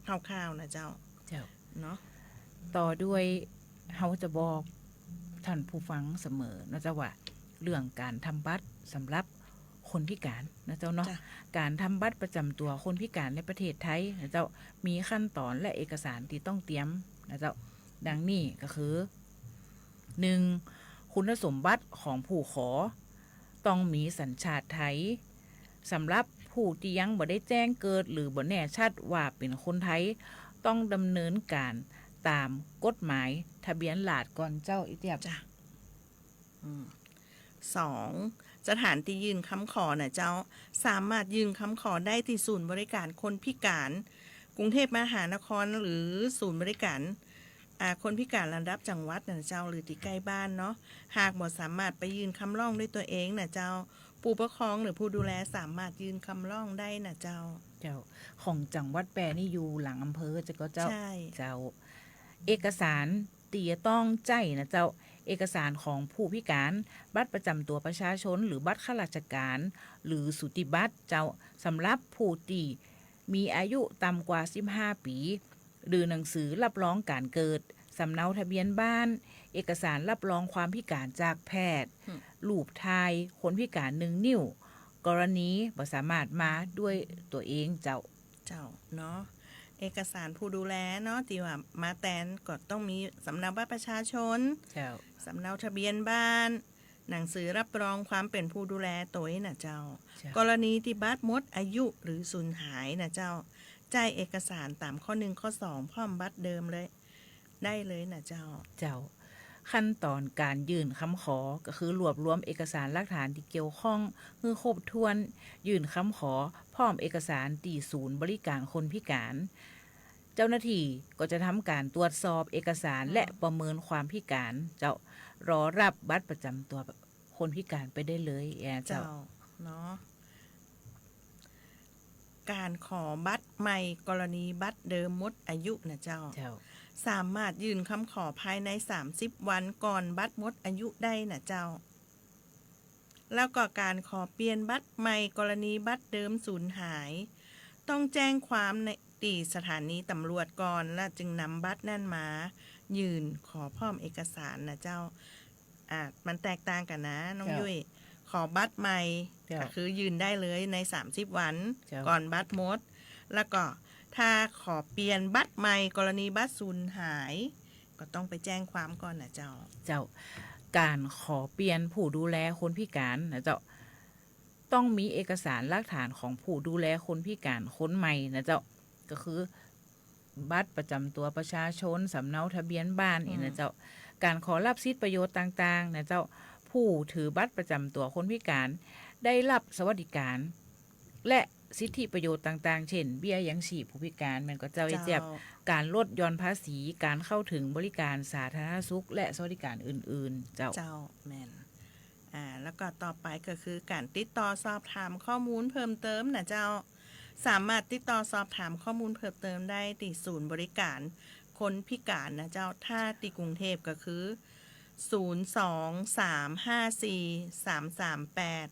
คร่าวๆ นะเจ้า เจ้า เนาะ ต่อด้วยเฮาจะบอกท่านผู้ฟังเสมอนะเจ้าว่า เรื่องก๋านทำบัตรสำหรับคนพิก๋านนะเจ้าเนาะ จ้ะ ก๋านทำบัตรประจ๋ำตั๋วคนพิก๋านในประเทศไทยนะเจ้า มีขั้นต๋อนและเอกสารตี้ต้องเตรียมนะเจ้า ดังนี้ก็คือ หนึ่ง คุณสมบัติของผู้ขอ ต้องมีสัญชาติไทย สำหรับผู้ตี้ยังบ่ได้แจ้งเกิดหรือบ่แน่ชัดว่าเป๋นคนไทย ต้องดำเนินก๋านต๋ามกฎหมายทะเบียนราษฎร์ก่อนเจ้า ไอ้เจี๊ยบ จ้ะ อืม สอง สถานตี้ยื่นคำขอนะเจ้า สามารถยื่นคำขอได้ตี้ศูนย์บริก๋านคนพิก๋านกรุงเทพมหานคร หรือศูนย์บริก๋าน อ่า คนพิก๋านระดับจังหวัดนะเจ้า หรือตี้ใก้บ้านเนาะ หากบ่สามารถไปยื่นคำร้องด้วยตั๋วเองนะเจ้า ผู้ปกครองหรือผู้ดูแลสามารถยื่นคำร้องได้นะเจ้า เจ้า ของจังหวัดแป้นี่อยู่หลังอำเภอเจ้าก่อเจ้า ใช่ เจ้า เอกสารตี้จะต้องใจ๊นะเจ้า เอกสารของผู้พิก๋าน บัตรประจ๋ำตั๋วประชาชน หรือบัตรข้าราชก๋าน หรือสูติบัตรเจ้า สำหรับผู้ตี้มีอายุต่ำกว่าสิบห้าปี๋ หรือหนังสือรับรองก๋านเกิด สำเนาทะเบียนบ้าน เอกสารรับรองความพิก๋านจากแพทย์ อืม รูปถ่ายคนพิก๋านหนึ่งนิ้ว กรณีบ่สามารถมาด้วยตั๋วเองเจ้า เจ้าเนาะ เอกสารผู้ดูแลเนาะ ตี้ว่ามาแตนก็ต้องมีสำเนาบัตรประชาชน เจ้า สำเนาทะเบียนบ้าน หนังสือรับรองความเป๋นผู้ดูแลตวยนะเจ้า เจ้า กรณีตี้บัตรหมดอายุหรือสูญหายนะเจ้า ใจ๊เอกสารต๋ามข้อหนึ่ง ข้อสอง พร้อมบัตรเดิมเลย ได้เลยนะเจ้า เจ้า ขั้นต๋อนก๋านยื่นคำขอก็คือรวบรวมเอกสารหลักฐานตี้เกี่ยวข้องหื้อครบถ้วน ยื่นคำขอพร้อมเอกสารตี้ศูนย์บริก๋านคนพิก๋าน เจ้าหน้าตี้ก็จะทำก๋านตรวจสอบเอกสาร อืม และประเมินความพิก๋าน เจ้า รอรับบัตรประจ๋ำตั๋วคนพิก๋านไปได้เลยแอเจ้า เจ้า เนาะ ก๋านขอบัตรใหม่กรณีบัตรเดิมหมดอายุนะเจ้า เจ้า สามารถยื่นคำขอภายในสามสิบวันก่อนบัตรหมดอายุได้นะเจ้า แล้วก็ก๋านขอเปลี่ยนบัตรใหม่กรณีบัตรเดิมสูญหาย ต้องแจ้งความใน ตี้สถานีตำรวจก่อน แล้วจึงนำบัตรนั้นมายื่นขอพร้อมเอกสารนะเจ้า อ่า มันแตกต่างกั๋นนะน้อง เจ้า ยุ้ย ขอบัตรใหม่ เจ้า ก็คือยื่นได้เลยในสามสิบวัน เจ้า ก่อนบัตรหมด แล้วก็ถ้าขอเปลี่ยนบัตรใหม่กรณีบัตรสูญหาย ก็ต้องไปแจ้งความก่อนนะเจ้า เจ้า ก๋านขอเปลี่ยนผู้ดูแลคนพิก๋านนะเจ้า ต้องมีเอกสารหลักฐานของผู้ดูแลคนพิก๋านคนใหม่นะเจ้า ก็คือ บัตรประจำตั๋วประชาชน สำเนาทะเบียนบ้าน อืม นี่นะเจ้า ก๋านขอฮับสิทธิประโยชน์ต่างๆ นะเจ้า ผู้ถือบัตรประจำตั๋วคนพิการได้ฮับสวัสดิการ และสิทธิประโยชน์ต่างๆ เจ้น เบี้ยยังชีพผู้พิการ แม่นก่อเจ้า เจ้า เอเจี๊ยบ ก๋านลดหย่อนภาษี ก๋านเข้าถึงบริการสาธารณสุข และสวัสดิการอื่นๆ เจ้า เจ้า แม่น อ่า แล้วก็ต่อไปก็คือก๋านติดต่อสอบถามข้อมูลเพิ่มเติมนะเจ้า สามารถติดต่อสอบถามข้อมูลเพิ่มเติมได้ตี้ศูนย์บริการคนพิการนะเจ้า ถ้าตี้กรุงเทพก็คือ ศูนย์สองสามห้าสี่สามสามแปด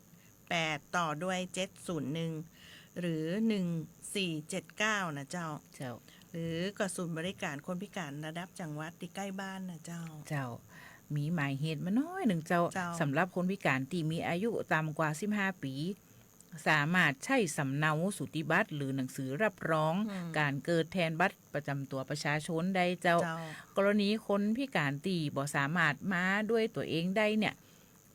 แปด ต่อด้วย เจ็ดศูนย์หนึ่ง หรือ หนึ่งสี่เจ็ดเก้า นะเจ้า เจ้า หรือก็ศูนย์บริการคนพิการระดับจังหวัดตี้ใก้บ้านนะเจ้า เจ้า มีหมายเหตุมาน้อยนึ่งเจ้า เจ้า สำหรับคนพิการตี้มีอายุต่ำกว่าสิบห้าปี๋ สามารถใจ๊สำเนาสูติบัตรหรือหนังสือฮับรอง อืม ก๋านเกิดแตนบัตรประจำตั๋วประชาชนได้เจ้า เจ้า กรณีคนพิการตี้บ่สามารถมาด้วยตั๋วเองได้เนี่ย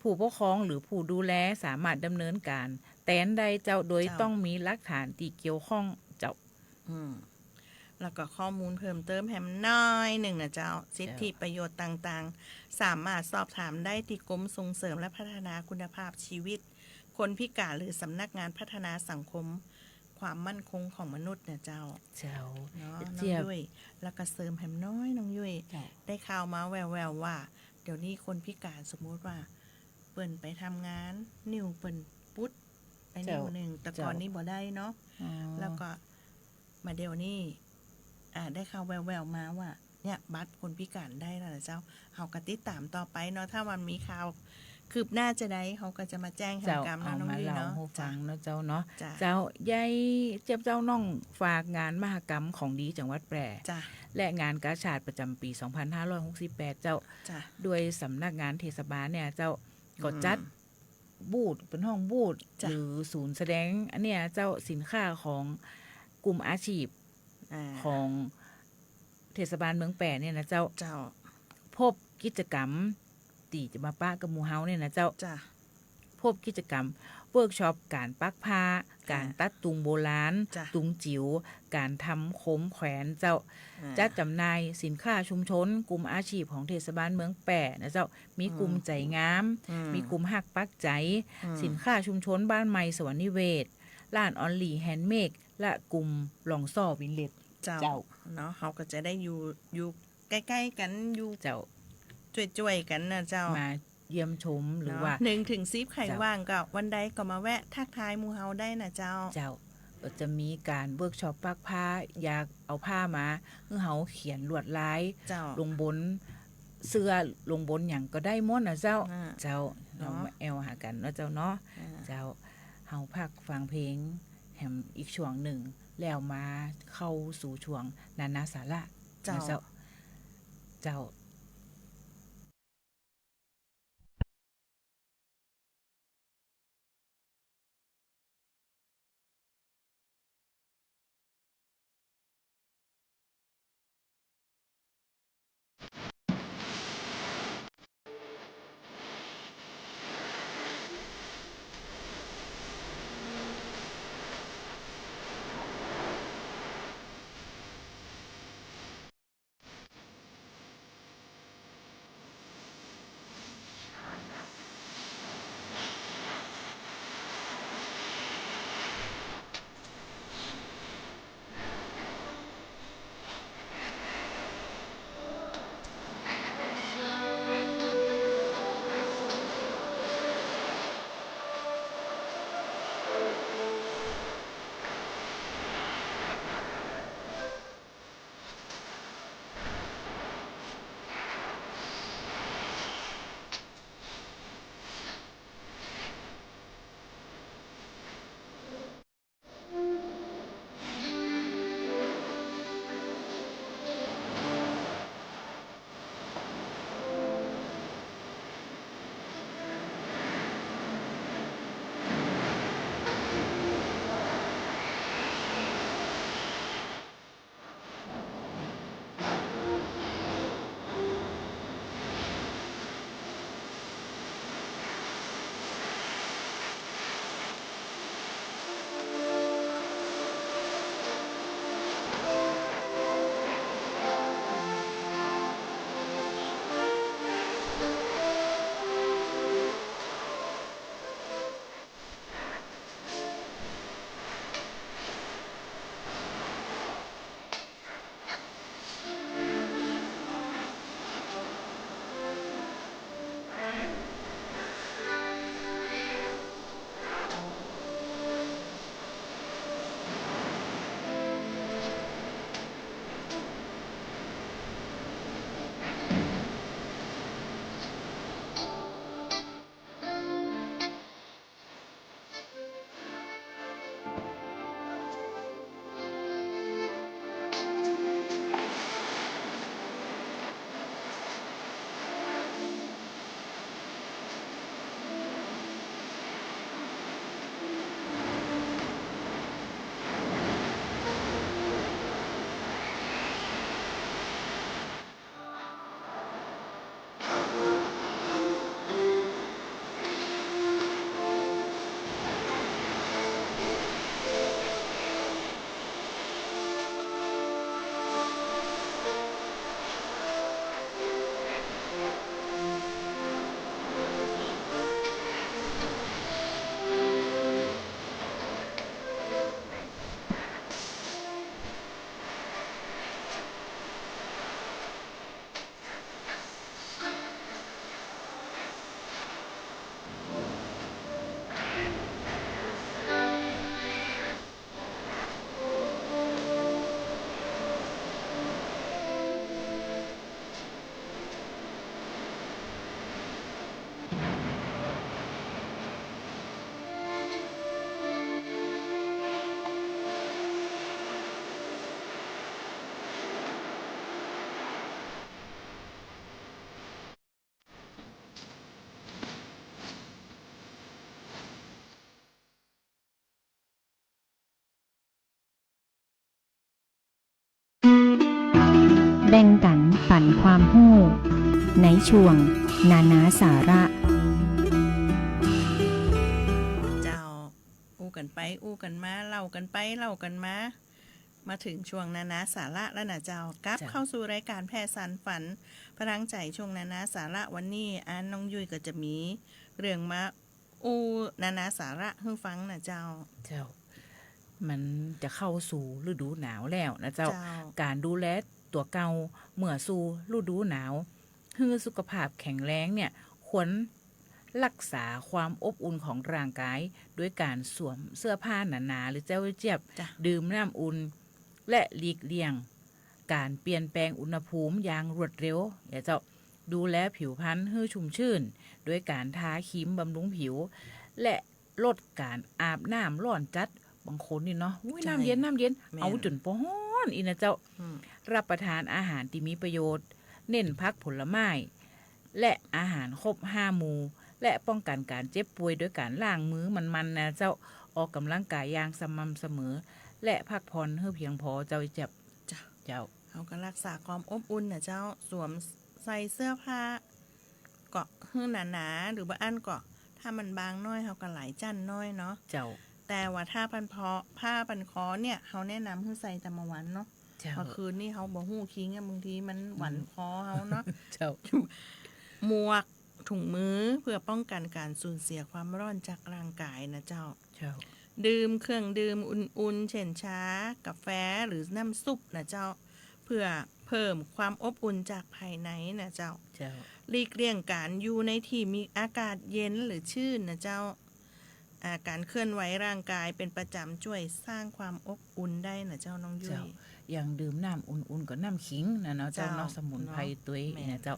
ผู้ปกครองหรือผู้ดูแลสามารถดำเนินก๋านแตนได้เจ้า โดย เจ้า ต้องมีหลักฐานตี้เกี่ยวข้องเจ้า อืม แล้วก็ข้อมูลเพิ่มเติมแหมน้อยนึ่งนะเจ้า เจ้า สิทธิประโยชน์ต่างๆ สามารถสอบถามได้ตี้กรมส่งเสริมและพัฒนาคุณภาพชีวิตคนพิการ หรือสำนักงานพัฒนาสังคมความมั่นคงของมนุษย์นะเจ้า เจ้า เนาะ เอเจี๊ยบ น้องยุ้ย แล้วก็เสริมแหมน้อยน้องยุ้ย เจ้า ได้ข่าวมาแว่วๆ ว่า เดี๋ยวนี้คนพิการสมมุติว่า เปิ้นไปทำงาน นิ้วเปิ้นปุดไป เจ้า นิ้วนึ่ง แต่ก่อน เจ้า นี้บ่ได้เนาะ อ๋อ แล้วก็มาเดี๋ยวนี้ อ่า ได้ข่าวแว่วๆ มาว่า เนี่ย บัตรคนพิการได้แล้วนะเจ้า เฮาก็ติดต๋ามต่อไปเนาะ ถ้ามันมีข่าวคืบหน้าจาใด เฮาก็จะมาแจ้งแหม เจ้า กำเนาะ เอามา น้องยุ้ย เล่า เนาะ หื้อฟัง เจ้า เนาะเจ้าเนาะ เจ้า เจ้า ยายเจี๊ยบเจ้า น้องฝากงานมหกรรมของดีจังหวัดแพร่ จ้ะ และงานกาชาดประจำปี๋ สองพันห้าร้อยหกสิบแปด เจ้า จ้ะ โดยสำนักงานเทศบาลเนี่ยเจ้า ก็ อืม จัด บูธ เปิ้นฮ้องบูธ จ้ะ หรือศูนย์แสดง อันเนี้ยเจ้า สินค้าของกลุ่มอาชีพ อ่า ของเทศบาลเมืองแป้เนี่ยนะเจ้า เจ้า พบกิจกรรมตี้จะมาปะกับหมู่เฮาเนี่ยนะเจ้า จ้ะ พบกิจกรรมเวิร์กช็อปก๋านปักผ้า จ้ะ ก๋านตัดตุงโบราณ จ้ะ ตุงจิ๋ว ก๋านทำโคมแขวนเจ้า อ่า จัดจำหน่ายสินค้าชุมชน กลุ่มอาชีพของเทศบาลเมืองแป้นะเจ้า มีกลุ่ม อืม ใจ๋งาม อืม มีกลุ่มฮักปักใจ๋ อืม สินค้าชุมชนบ้านใหม่สวรรค์นิเวศ ร้านออนลีแฮนด์เมด และกลุ่มหล่องซ่อวิลเลจ เจ้า เจ้า เนาะ เฮาก็จะได้อยู่ อยู่ใก้ๆ กั๋น อยู่ เจ้า จ้วยๆ กั๋นนะเจ้า มาเยี่ยมชม หรือ เนาะ ว่า หนึ่งถึงสิบ ใค่ เจ้า ว่างก็วันใดก็มาแวะทักทายหมู่เฮาได้นะเจ้า เจ้า ก็จะมีก๋านเวิร์กช็อปปักผ้า อยากเอาผ้ามาหื้อเฮาเขียนลวดลาย เจ้า ลงบนเสื้อ ลงบนหยังก็ได้หมดนะเจ้า อ่า เจ้า เนาะ เฮามาแอ่วหากั๋นเนาะเจ้าเนาะ อ่า เจ้า เฮาพักฟังเพลงแหมอีกช่วงนึ่ง แล้วมาเข้าสู่ช่วงนานาสาระ เจ้า นะเจ้า เจ้า บ่งปั๋นความฮู้ ในช่วงนานาสาระ เจ้า อู้กั๋นไปอู้กั๋นมา เล่ากั๋นไปเล่ากั๋นมา มาเถิงช่วงนานาสาระแล้วน่ะเจ้า กลับ เจ้า เข้าสู่รายก๋านแผ่สานฝัน พลังใจ๋ ช่วงนานาสาระวันนี้ อันน้องยุ้ยก็จะมีเรื่องมา อู้นานาสาระหื้อฟังน่ะเจ้า เจ้า มันจะเข้าสู่ฤดูหนาวแล้วนะเจ้า เจ้า ก๋านดูแลตั๋วเก่าเมื่อสู่ฤดูหนาว หื้อสุขภาพแข็งแรงเนี่ย ควรรักษาความอบอุ่นของร่างก๋าย โดยก๋านสวมเสื้อผ้าหนาๆ หรือเจ้าเจี๊ยบ เจ้า ดื่มน้ำอุ่น และหลีกเลี่ยงก๋านเปลี่ยนแปลงอุณหภูมิอย่างรวดเร็ว นะเจ้า ดูแลผิวพรรณหื้อชุ่มชื่น โดยก๋านทาครีมบำรุงผิว และลดก๋านอาบน้ำร้อนจัด บางคนนี่เนาะ อุ๊ย เจ้า น้ำเย็น น้ำเย็น แม่น เอาจ๋นปอฮ้อนอี้นะเจ้า อืม รับประทานอาหารตี้มีประโยชน์ เน้นผักผลไม้ และอาหารครบห้าหมู่ และป้องกั๋นก๋านเจ็บป่วยโดยก๋านล้างมือมันๆ นะเจ้า ออกก๋ำลังก๋ายอย่างสม่ำเสมอ และพักผ่อนหื้อเพียงพอเจ้าเจี๊ยบ เจ้า เจ้า เฮาก็รักษาความอบอุ่นน่ะเจ้า สวมใส่เสื้อผ้า ก็หื้อหนาๆ หรือบ่อั้นก็ ถ้ามันบางน้อย เฮาก็หลายจั้นน้อยเนาะ เจ้า แต่ว่าถ้าพันพอ ผ้าพันคอเนี่ย เฮาแนะนำหื้อใส่แต่เมื่อวันเนาะ เจ้า เมื่อคืนนี่เฮาบ่ฮู้คิงอะ บางทีมันหวั่น อืม คอเฮาเนาะ เจ้า หมวก ถุงมือ เพื่อป้องกั๋นก๋านสูญเสียความร้อนจากร่างก๋ายนะเจ้า เจ้า ดื่มเครื่องดื่มอุ่นๆ เช่นชา กาแฟ หรือน้ำซุปนะเจ้า เพื่อเพิ่มความอบอุ่นจากภายในนะเจ้า เจ้า หลีกเลี่ยงก๋านอยู่ในตี้มีอากาศเย็นหรือชื้นนะเจ้า อ่า ก๋านเคลื่อนไหวร่างก๋ายเป๋นประจ๋ำจ้วยสร้างความอบอุ่นได้นะเจ้าน้องยุ้ย เจ้า อย่างดื่มน้ำอุ่นๆ กับน้ำขิงนะเนาะเจ้าเนาะ เจ้า สมุนไพร เนาะ ตวย แม่น นะเจ้า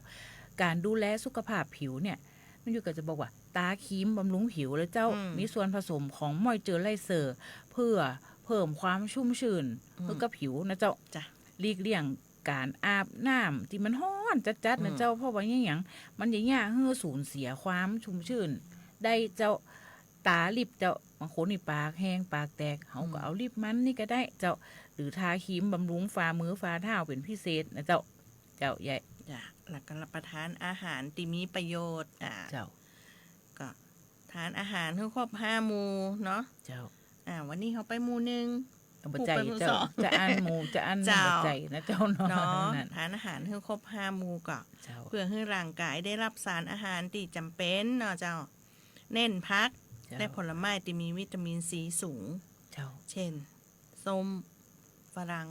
ก๋านดูแลสุขภาพผิวเนี่ย น้องยุ้ยก็จะบอกว่า ตาครีมบำรุงผิวเลยเจ้า อืม มีส่วนผสมของมอยเจอร์ไรเซอร์ เพื่อเพิ่มความชุ่มชื่น อืม หื้อกับผิวนะเจ้า จ้ะ หลีกเลี่ยงก๋านอาบน้ำตี้มันฮ้อนจัดๆ นะเจ้า อืม เพราะว่าอะหยัง มันจะเยียะหื้อสูญเสียความชุ่มชื่นได้เจ้า ตาลิปเจ้า บางคนนี่ปากแห้งปากแตก เฮาก็ อืม เอาลิปมันนี่ก็ได้เจ้า หรือทาครีมบำรุงฝ่ามือฝ่าเท้าเป๋นพิเศษนะเจ้า เจ้าใหญ่ จ้ะ แล้วก็รับประทานอาหารตี้มีประโยชน์ อ่า เจ้า ก็ทานอาหารหื้อครบห้าหมู่เนาะ เจ้า อ่า วันนี้เฮาไปหมู่นึ่ง เอาบ่ใจ้ พูดไปหมู่ เจ้า สอง จะอั้นหมู่ จะอั้น เจ้า บ่ใจ้นะเจ้าเนาะ เนาะ นั่น ทานอาหารหื้อครบห้าหมู่ก็ เจ้า เพื่อหื้อร่างก๋ายได้รับสารอาหารตี้จ๋ำเป๋นเนาะเจ้า เน้นผัก เจ้า และผลไม้ตี้มีวิตามินซีสูง เจ้า เช่น ส้ม ฝรั่ง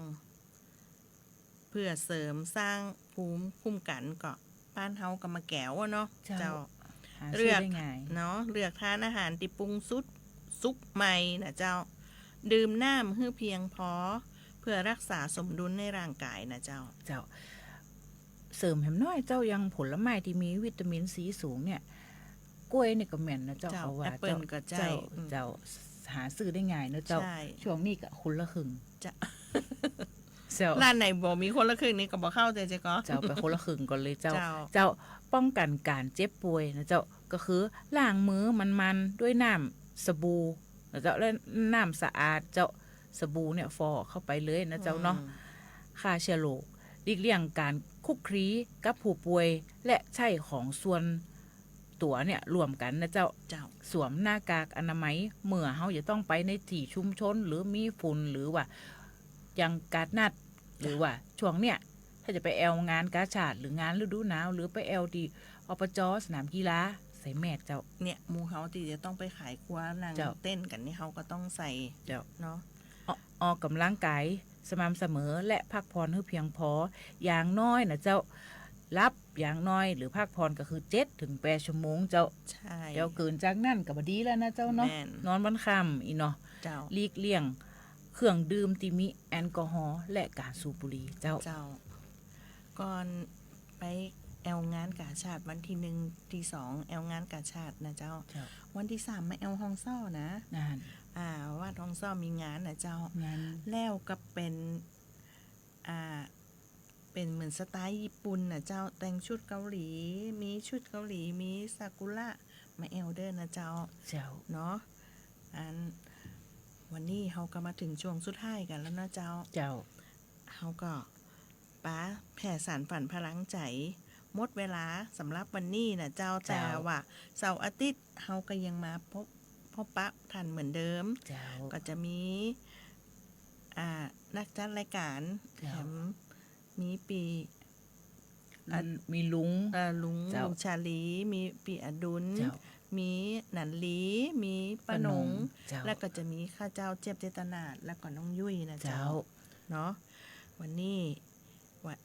เพื่อเสริมสร้างภูมิคุ้มกั๋น ก็บ้านเฮาก็มะแก๋วอะเนาะ เจ้า เจ้า หาซื้อได้ง่าย เลือกเนาะ เลือกทานอาหารตี้ปรุงสุก สุกใหม่นะเจ้า ดื่มน้ำหื้อเพียงพอ เพื่อรักษาสมดุลในร่างก๋ายนะเจ้า เจ้า เสริมแหมน้อยเจ้า อย่างผลไม้ตี้มีวิตามินซีสูงเนี่ย กล้วยนี่ก็แม่นนะเจ้า เจ้า เขาว่า แอปเปิ้ล เจ้า ก็ใจ้ เจ้า อืม เจ้า หาซื้อได้ง่ายนะเจ้า ใจ้ ช่วงนี้ก็คนละครึ่ง เจ้า เจ้า ร้านไหนบ่มีคนละครึ่งนี่ก็บ่เข้าใจ้เจ้าก่อ เจ้า ไปคนละครึ่งก่อนเลยเจ้า เจ้า เจ้า ป้องกั๋นก๋านเจ็บป่วยนะเจ้า ก็คือล้างมือมันๆ ด้วยน้ำสบู่นะเจ้า และน้ำสะอาดเจ้า สบู่เนี่ยฟอเข้าไปเลยนะเจ้าเนาะ อืม ฆ่าเชื้อโรค หลีกเลี่ยงก๋านคลุกคลีกับผู้ป่วย และใจ๊ของส่วนตั๋วเนี่ยร่วมกั๋นนะเจ้า เจ้า สวมหน้ากากอนามัย เมื่อเฮาจะต้องไปในตี้ชุมชน หรือมีฝุ่น หรือว่าอย่างก๋าดนัด หรือว่าช่วงเนี่ย ถ้าจะไปแอ่วงานกาชาด หรืองานฤดูหนาว หรือไปแอ่วตี้ อบจ. สนามกีฬา ใส่แมสเจ้า เนี่ย หมู่เฮาตี้จะต้องไปขายครัว นั่ง เจ้า เต้นกั๋นนี่ เฮาก็ต้องใส่ เจ้า เนาะ อ- ออกก๋ำลังกายสม่ำเสมอ และพักผ่อนหื้อเพียงพอ อย่างน้อยนะเจ้า หลับอย่างน้อยหรือพักผ่อนก็คือเจ็ดถึงแปดชั่วโมงเจ้า ใจ้ เจ้า เกินจากนั้นก็บ่ดีแล้วนะเจ้าเนาะ แม่น นอนวันค่ำอี้เนาะ เจ้า หลีกเลี่ยงเครื่องดื่มตี้มีแอลกอฮอล์และก๋านสูบบุหรี่เจ้า เจ้า ก่อนไปแอ่วงานกาชาดวันตี้หนึ่งตี้สอง แอ่วงานกาชาดนะเจ้า เจ้า วันตี้สามมาแอ่วฮองซ่อนะ นั่น อ่า วัดฮองซ่อมีงานนะเจ้า งาน แล้วก็เป๋น อ่า เป๋นเหมือนสไตล์ญี่ปุ่นนะเจ้า แต่งชุดเกาหลี มีชุดเกาหลี มีซากุระมาแอ่วเด้อนะเจ้า เจ้า เนาะ อัน วันนี้เฮาก็มาเถิงช่วงสุดท้ายกั๋นแล้วเนาะเจ้า เจ้า เฮาก็ ปาแผ่สานฝันพลังใจ๋ หมดเวลาสำหรับวันนี้น่ะเจ้า เจ้า แต่ว่าเสาร์อาทิตย์เฮาก็ยังมาพบ พบปะท่านเหมือนเดิม เจ้า ก็จะมี อ่า นักจัดรายการ เจ้า แถมมีปี้ อืม อ่ะ มีลุง เอ่อ ลุง เจ้า ลุงชาลี มีปี้อดุล เจ้า มีหนันลี มีป้าหนง ป้าหนง เจ้า แล้วก็จะมีข้าเจ้าเจี๊ยบเจตนาถ แล้วก็น้องยุ้ยน่ะเจ้า เจ้า เนาะ วันนี้ วัน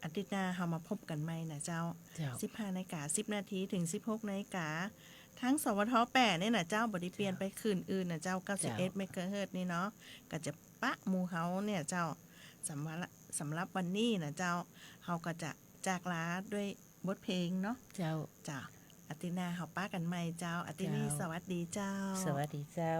อาทิตย์หน้าเฮามาพบกั๋นใหม่น่ะเจ้า เจ้า สิบห้านาฬิกาสิบนาที เถิงสิบหกนาฬิกา ทาง สวท แปด เนี่ยน่ะเจ้า บ่ได้เปลี่ยน เจ้า ไปคลื่นอื่นน่ะเจ้า เก้าสิบเอ็ด เจ้า เมกะเฮิรตซ์นี่เนาะ ก็จะปะหมู่เฮาเนี่ยเจ้า สำหรับ สำหรับวันนี้น่ะเจ้า เฮาก็จะจากลาด้วยบทเพลงเนาะ เจ้า เจ้า อาทิตย์หน้าเฮาปะกั๋นใหม่เจ้า อาทิตย์นี้ เจ้า สวัสดีเจ้า สวัสดีเจ้า